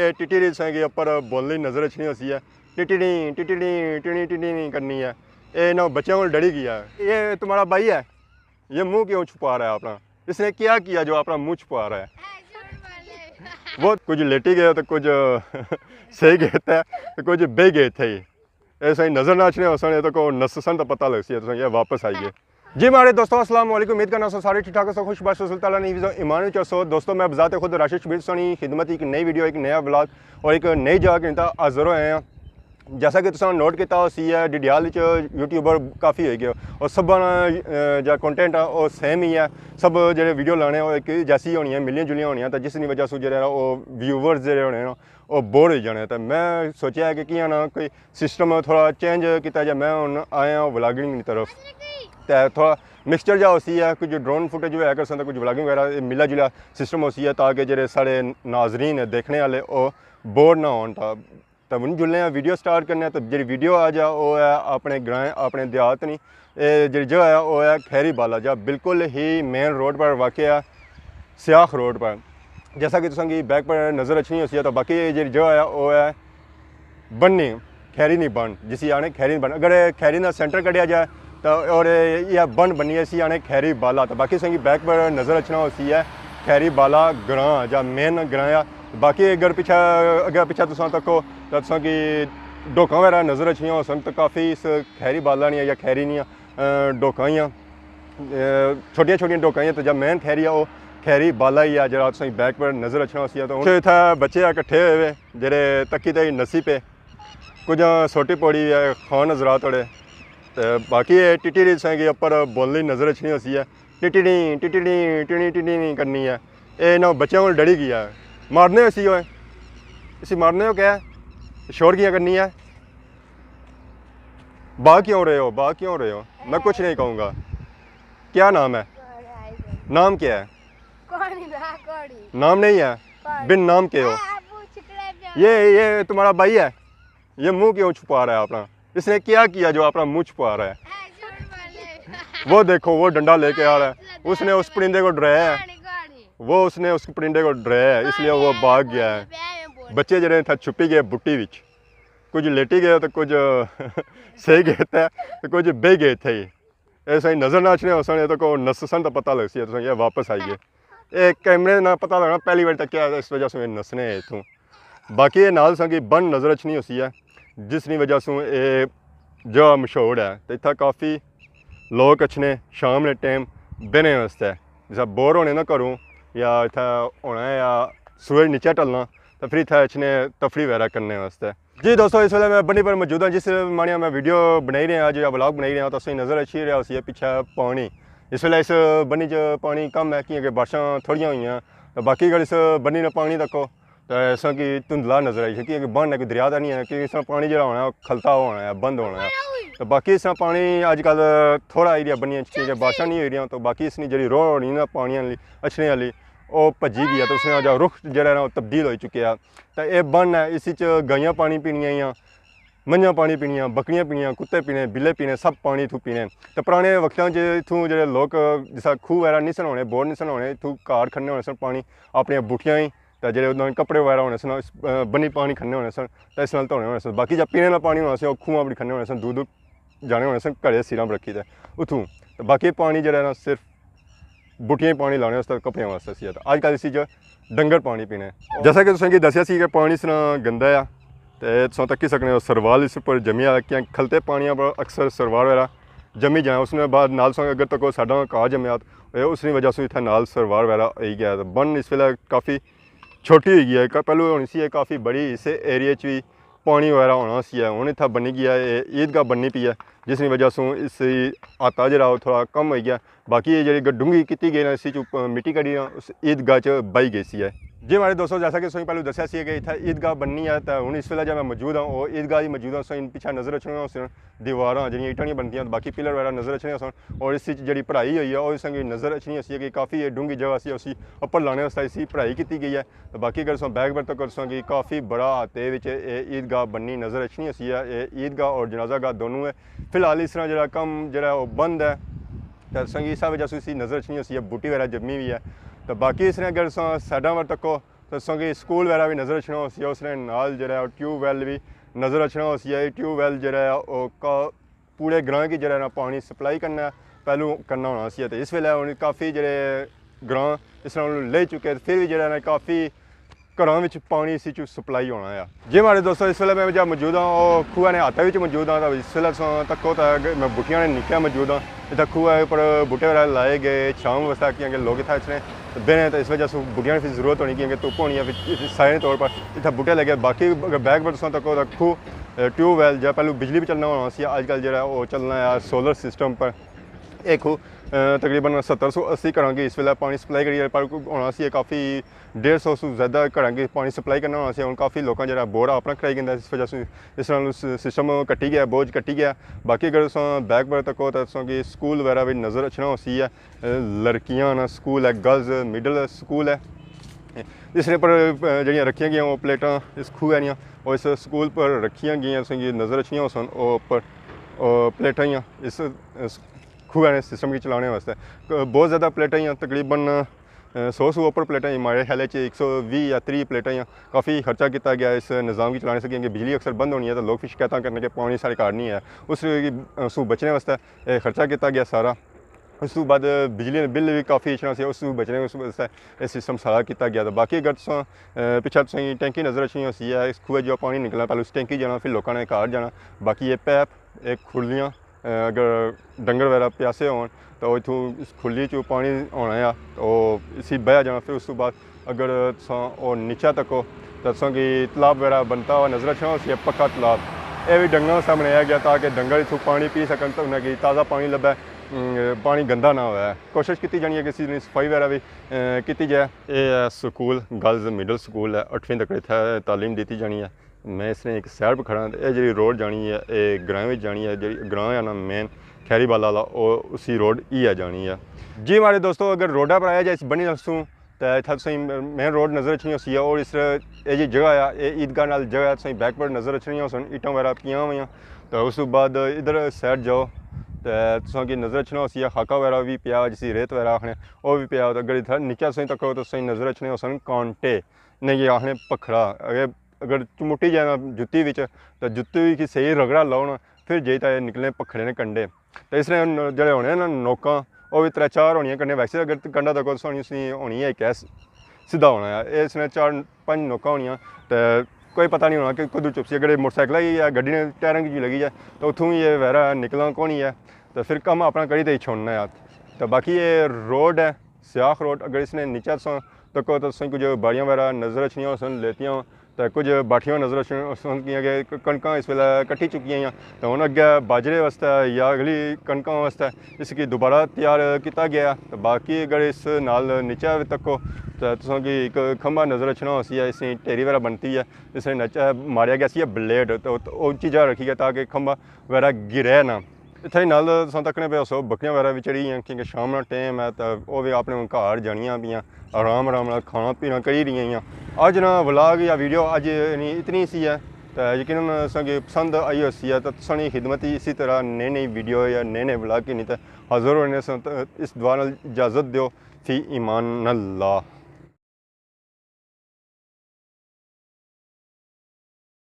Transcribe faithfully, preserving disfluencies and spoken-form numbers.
اے ٹٹی ری تساں کی اپر بولنی نظر اچھنی ہوسی ہے، ٹٹی ٹی، ٹٹی ٹی، ٹٹی ٹی کرنی ہے۔ اے انہاں بچیاں کول ڈری گیا ہے۔ یہ تمہارا بھائی ہے؟ یہ منہ کیوں چھپا رہا ہے اپنا؟ اس نے کیا کیا جو اپنا منہ چھپا رہا ہے؟ وہ کچھ لیٹی گئے تو کچھ سہی گئے تھے، تو کچھ بہی گئے تھے ہی۔ ایسا ہی نظر نہ اچھنے ہوسن، یہ تو کو نسسن تو پتہ لگسی ہے تساں یہ واپس آئی گئے۔ جی ماڑے دوستو، السلام علیکم۔ امید کرنا سو سارے ٹھیک ٹھاک ہو سو، خوش باش ہو سو، اللہ نے حفظ و ایمان وچ ہو سو۔ دوستو، میں بذات خود راشد شبیر سونی خدمت، ایک نئی ویڈیو، ایک نیا ولاگ اور ایک نئی جگہ کے حاضر ہوئے ہیں۔ جیسا کہ تساں نوٹ کیتا ہوسی ہے، ڈڈیال وچ یوٹیوبر کافی ہوئی گئے اور سب نا، اے، جا کنٹینٹ ہے، او سیم ہی ہے۔ سب جڑے ویڈیو لانے، او ایک جیسی ہونی ہے، ملیاں جلیاں ہونی ہیں، تے جس نی وجہ سوں جڑے نا، او ویورز جڑے ہونے نا، او بور ہوئی جانے۔ تے میں سوچیا ہے کہ کیاں نہ کوئی سسٹم تھوڑا چینج کیتا جائے۔ میں ہن آیا ہاں ولاگنگ نی طرف، تے تھوڑا مکسچر جا ہوسی ہے، کچھ ڈرون فوٹیج ہویا کرسن، تے کچھ ولاگنگ وغیرہ، اے ملا جلا سسٹم ہوسی ہے، تاکہ جڑے ساڑے ناظرین ہیں، دیکھنے والے، او بور نہ ہون۔ تا تے ہن جلنے آں ویڈیو سٹارٹ کرنے آں۔ تے جڑی ویڈیو آ جا، او ہے اپنے گرائیں، اپنے دیہات نی۔ اے جڑی جگہ ہے، او ہے کھیری بالا جا، بالکل ہی مین روڈ پر واقع ہے، سیاخ روڈ پر۔ جیسا کہ تساں کی بیک پر نظر اچھنی ہوسی ہے، تو باقی اے جڑی جگہ ہے، او ہے بنی، کھیری نی بن، جسی آنے کھیری نی بن۔ اگر اے کھیری نا سینٹر کڈیا جائے، تو اور یہ بن بنی ہے، اسی آنے کھیری بالا۔ تو باقی تساں کی بیک پر نظر اچھنا ہوسی ہے کھیری بالا گراں، جا مین گراں آ۔ باقی اگر پیچھے، اگر پیچھے تساں تکو، تو تساں کی ڈوکاں وغیرہ نظر اچھنیاں ہوسن، تو کافی اس کھیری بالا نیاں یا کھیری نیاں، اے، ڈوکاں ہیاں، اے، چھوٹیاں چھوٹیاں ڈوکاں ہیاں، تو جا مین کھیری ہے، او کھیری بالا ہی ہے، جڑا تساں کی بیک پر نظر اچھنا ہوسی ہے۔ تو ہن اتھے بچے آ کٹھے ہوئے ہوئے، جڑے تکی تے نسی پے، کچھ سوٹی پوڑی ہے، خان حضرات ہوڑے۔ تے باقی اے ٹٹی ری تساں کی اپر بولنی نظر اچھنی ہوسی ہے۔ ٹٹی ٹی، ٹٹی ٹی، ٹٹی ٹی کرنی ہے۔ اے انہاں بچیاں کول ڈری گیا ہے۔ مارنے اسی ہوئے۔ اسی مارنے ہو کیا ہے؟ شور کیاں کرنی ہے؟ بھاگ کیوں رہے ہو؟ بھاگ کیوں رہے ہو؟ میں کچھ نہیں کہوں گا۔ کیا نام ہے؟ نام کیا ہے؟ کوڑی نا، کوڑی۔ نام نہیں ہے؟ کوڑی۔ بن نام کے ہو؟ ہاں، ابو چھکڑے پہ۔ یہ، یہ تمہارا بھائی ہے؟ یہ منہ کیوں چھپا رہا ہے اپنا؟ اس نے کیا کیا جو اپنا منہ چھپا رہا ہے؟ ہاں، جھوٹ بولے۔ وہ دیکھو، وہ ڈنڈا لے کے آ رہا ہے۔ اس نے اس پرندے کو ڈرایا ہے۔ کوڑی، کوڑی۔ وہ اس نے اس پرندے کو ڈرایا ہے، اس لیے وہ بھاگ گیا ہے۔ بچے جڑے تھے چھپی گئے بٹی وچ۔ کچھ لیٹی گئے تو کچھ سہی گئے تھے، تو کچھ بہی گئے تھے ہی۔ ایسا ہی نظر نہ اچھنے ہوسن، یہ تو کو نسسن تو پتہ لگسی ہے، تساں یہ واپس آئی گئے۔ اے کیمرے نہ پتہ لگنا، پہلی واری تکیا، اس وجہ سے نسنے ہیں اتھوں۔ باقی اے نال تساں کی بن نظر اچھنی ہوسی ہے، جس نی وجہ سوں اے جگہ مشہور ہے۔ تے اتھا کافی لوگ اچھنے شام نے ٹائم بہنے واسطے، جسا بور ہونے نا گھروں، یا اتھا ہونا ہے یا سورج نیچے ٹلنا، تو پھر اتھا اچھنے تفریح وغیرہ کرنے واسطے۔ جی دوستو، اس ویلے میں بنی پر موجود ہاں، جس مانیا میں ویڈیو بنائی رہے ہاں، جو ولاگ بنائی رہے ہاں، تو تساں کی نظر اچھی رہا ہوسی ہے پیچھے پانی۔ اس ویلے اس بنی چ پانی کم ہے، کیونکہ بارشاں تھوڑیاں ہوئیاں، تو باقی اگر اس بنی نا پانی تکو، تو اساں کی دھندلا نظر آئی، کیونکہ بن ہے، کوئی دریا تو نہیں ہے، کہ اس طرح پانی جڑا ہونا ہے، کھلتا ہوا ہونا ہے، بند ہونا ہے۔ تو باقی اس طرح پانی اج کل تھوڑا ایریا بنی ہے، کیونکہ بارشاں نہیں ہوئی رہیاں، تو باقی اس نی جڑی روح ہونی نا پانی آلی، اچھنے آلی، وہ بھجی گئی ہے، تو اس نے جا رخ جڑا ہے نا، وہ تبدیل ہوئی چکیا ہے۔ تے اے بن ہے، اس وچ گائیاں پانی پینیاں آں، منجھاں پانی پینیاں، بکریاں پینیاں، کتے پینے، بلے پینے، سب پانی اتھوں پینے۔ تے پرانے وقتاں چ اتھوں جڑے لوک جسا کھوہ وغیرہ نہیں سن ہونے، بور نہیں سن ہونے، اتھوں گھر کھننے ہونے سن پانی، اپنی بوٹیاں ہی، تے جڑے انہاں نے کپڑے وغیرہ ہونے سن، اس، اے، بنی پانی کھننے ہونے سن، تے اس نال دھونے ہونے سن۔ باقی جا پینے نا پانی ہونا سی، او کھواں اپنی کھننے ہونے سن، دور دور جانے ہونے سن، گھڑے سیراں پر رکھی تے اتھوں۔ تے باقی پانی جڑا ہے نا، صرف بوٹیاں پانی لانے واسطے، کپڑیاں واسطے سی۔ تے اج کل اسی چ ڈنگر پانی پینے۔ جیسا کہ تساں کی دسیا سی کہ پانی اس طرح گندا ہے، تے تساں تکی سکنے ہو سروال اس پر جمیا ہے، کیاں کھلتے پانیاں پر اکثر سروال وغیرہ جمی جانا۔ اس نے بعد نال ساں اگر تکو ساڈا گھا جمیا، تے اس نی وجہ سے اتھا نال سروال وغیرہ آئی گیا۔ تے بن اس ویلے کافی چھوٹی ہوئی گئی ہے، کا-، پہلو ہونی سی یہ کافی بڑی، اس ایریے چ بھی پانی وغیرہ ہونا سی ہے۔ ہن اتھا بنی گیا ہے، عیدگاہ بننی پئی ہے، جس نی وجہ سوں اس آتا جڑا وہ تھوڑا کم ہوئی گیا۔ باقی یہ جڑی گ-، ڈونگی کیتی گئی نا، اسی چ پ-، مٹی کڈی نا، اس عیدگاہ چ بائی گئی سی ہے۔ جی ماڑے دوستو، جیسا کہ تساں پہلو دسیا سی کہ اتھا عیدگاہ بننی ہے، تے ہن اس ویلے جا میں موجود ہاں، وہ عیدگاہ ہی موجود ہاں، تساں پچھے نظر اچھنے ہوسن دیواراں جڑیاں اینٹاں نیاں بنتیاں، باقی پلر وغیرہ نظر اچھنے ہوسن، اور اس وچ جڑی پڑھائی ہوئی ہے، وہ تساں کی نظر اچھنی ہوسی ہے کہ کافی یہ ڈونگی جگہ سی، اسی اپر لانے واسطے اسی پڑھائی کیتی گئی ہے۔ تے باقی اگر تساں بیک پر تکو تساں کی کافی بڑا آتے وچ اے عیدگاہ بننی نظر اچھنی ہوسی ہے۔ اے عیدگاہ اور جنازہ گاہ دونوں ہے۔ فی الحال اس طرح جڑا کم جڑا ہے وہ بند ہے۔ تے تساں کی اس وجہ سے اسی نظر اچھنی ہوسی ہے، بوٹی وغیرہ جمی ہوئی ہے۔ تے باقی اس طرح اگر تساں سائیڈاں پر تکو تساں کی سکول وغیرہ وی نظر اچھنا ہوسی ہے، اس نے نال جیہڑا ہے او ٹیوب ویل وی نظر اچھنا ہوسی ہے۔ ٹیوب ویل جیہڑا ہے او کا-، پورے گراں کی جیہڑا ہے نا پانی سپلائی کرنا ہے، پہلو کرنا ہونا سی ہے۔ تے اس ویلے ہن کافی جیہڑے گراں اس نال لے چکے، تے پھر وی جیہڑا ہے نا کافی گھراں وچ پانی اسی چوں سپلائی ہونا ہے۔ جی ماڑے دوستو، اس ویلے میں جا موجود ہاں، او کھوہ نے ہاتھے وچ موجود ہاں۔ تے اس ویلے تساں تکو تے میں بوٹیاں نے نیچے موجود ہاں۔ اتھا کھوہ اپر بوٹے وغیرہ لائے گئے چھاں واسطے، کیونکہ لوک اتھا اچھنے تے بینے، تے اس وجہ سے بوٹیاں نی زیادہ ضرورت ہونی، کیونکہ دھوپ ہونی ہے، پھر سائے نے طور پر اتھا بوٹے لگے۔ باقی اگر بیک پر تساں تکو تے کھوہ، اے، ٹیوب ویل جا پہلو بجلی پر چلنا ہونا سی، اج کل جیہڑا او چلنا ہے سولر سسٹم پر۔ اے کھوہ، اے، تقریباً ستر سو اسی گھراں کی اس ویلے پانی سپلائی کری، پر ہونا سی کافی ڈیڑھ سو سوں زیادہ گھراں کی پانی سپلائی کرنا ہونا سی۔ ہن کافی لوکاں جیہڑا بور اپنا کرائی گھندا، اس وجہ سے اس نال س-، سسٹم کٹی گیا، بوجھ کٹی گیا۔ باقی اگر تساں بیک پر تکو تے تساں کی سکول وغیرہ وی نظر اچھنا ہوسی ہے، اے، لڑکیاں نا سکول ہے، گرلز مڈل سکول ہے۔ اس نے پر، اے، جیہڑیاں رکھیاں گئیاں او پلیٹاں اس کھوہ نیاں، او اس سکول پر رکھیاں گئیاں، تساں کی نظر اچھنیاں ہوسن او پر، او پلیٹاں ہیاں اس، اس کھوہ نے سسٹم کی چلانے واسطے۔ بہت زیادہ پلیٹاں ہیاں، تقریباً اے، سو سوں اپر پلیٹاں ہی، ماڑے خیال اچ ایک سو ویہہ یا تریہہ پلیٹاں ہی، کافی خرچہ کیتا گیا اس نظام کی چلانے سے، کیونکہ بجلی اکثر بند ہونی ہے تو لوگ پھر شکایتاں کرنے کہ پانی ساڑے گھر نہیں ہے۔ اس، اے، سوں بچنے واسطے، اے، خرچہ کیتا گیا سارا۔ اس تو بعد بجلی نے بل بھی کافی اچھنا سی، اس تو بچنے اس واسطے اے سسٹم سارا کیتا گیا۔ تو باقی اگر تساں، اے، پچھے تساں کی ٹینکی نظر اچھنی ہوسی ہے، اس کھوہ جو پانی نکلنا، پہلے اس ٹینکی جانا، پھر لوکاں نے گھر جانا۔ باقی یہ پیپ، ایک کھرلیاں، اے، اگر ڈنگر وغیرہ پیاسے ہون تو اتھوں اس کھلی چوں پانی ہونا ہے تو اسی بہہ جانا۔ پھر اس تو بعد اگر تساں او نیچا تکو تو تساں کی تالاب وغیرہ بنتا ہوا نظر اچھنا ہوسی، پکا تالاب۔ اے بھی ڈنگراں واسطے بنایا گیا تاکہ ڈنگر اتھوں پانی پی سکن، تو انہاں کی تازہ پانی لبھے، ام، پانی گندا نہ ہوئے۔ کوشش کیتی جانی ہے کہ اس دی صفائی وغیرہ بھی، اے، کیتی جائے۔ اے ہے سکول، گرلز مڈل سکول ہے، اٹھویں تک اتھے تعلیم دیتی جانی ہے۔ میں اس نے ایک سائیڈ پہ کھڑا ہاں، تے اے جیہڑی روڈ جانی ہے، اے گرائیں وچ جانی ہے، جیہڑی گراں ہے نا مین کھیری بالا آلا، او اسی روڈ ہی ہے جانی ہے۔ جی ماڑے دوستو، اگر روڈا پر آیا جائے اس بنی رسوں، تے اتھا تساں مین روڈ نظر اچھنی ہوسی ہے، اور اس، اے جی جگہ ہے، اے عیدگاہ نال جگہ ہے، تساں بیک پر نظر اچھنی ہوسن، اٹاں وغیرہ پیاں ہویاں۔ تے اس تو بعد ادھر سائیڈ جاؤ تے تساں کی نظر اچھنا ہوسی ہے، خاکہ وغیرہ بھی پیا، جسی ریت وغیرہ آخنے، او بھی پیا۔ تے اگر اتھا نیچے تساں تکو تو تساں نظر اچھنے ہوسن کانٹے، نے کہ آخنے پکھڑا۔ اگر اگر چمٹی جائے نا جتی وچ، تے جتی کی صحیح رگڑا لاؤ نا، پھر جائی تے نکلنے پکھڑے نے کنڈے۔ تے اس نے ن-، جڑے ہونے نا نوکاں، او وی ترے چار ہونیاں کنڈے۔ ویسے اگر کنڈا تکو تساں ہونی، اس نی ہونی ہے اک ایس سدھا ہونا ہے۔ اے اس نے چار پنج نوکاں ہونیاں، تے کوئی پتہ نہیں ہونا کہ کدوں چپسی۔ اگر اے موٹر سائیکل یا گڈی نے ٹائراں کی لگی جائے، تے اتھوں وی اے ویرا نکلنا کونی ہے، تے پھر کم اپنا کری تے ہی چھوڑنا ہے۔ تے باقی اے روڈ ہے، سیاخ روڈ، اگر اس نے نیچے تساں تکو تو تساں کچھ باڑیاں وغیرہ نظر اچھنیاں ہوسن لیتیاں، تے کچھ باٹھیاں نظر اچھنیاں ہوسن، کیونکہ کنکاں اس ویلے کٹی چکی ہیں، تے ہن اگے باجرے واسطے یا اگلی کنکاں واسطے اس کی دوبارہ تیار کیتا گیا۔ تے باقی اگر اس نال نیچے تکو تے تساں کی ایک کھمبا نظر اچھنا ہوسی ہے، اس نے ڈھیری وغیرہ بنتی ہے، اس نے نیچے ماریا گیا سی بلیڈ، تے او، او چیزاں رکھی گیا تاکہ کھمبا وغیرہ گرے نہ۔ اتھے ہی نال تساں تکنے پے ہوسو بکریاں وغیرہ وی چری ہیں، کیونکہ شام نا ٹائم ہے، تے او وی اپنے ہن گھر جانیاں پیاں، آرام آرام نال کھانا پینا کری رہی ہیں۔ اج نا ولاگ یا ویڈیو اج یعنی اتنی سی ہے، تے یقیناً تساں کی پسند آئی ہوسی ہے، تے تساں نی خدمت ہی اسی طرح نئی نئی ویڈیو یا نئے نئے ولاگ کی نہیں تے حاضر ہونے ساں۔ تے اس دعا نال اجازت دیو، فی امان اللہ۔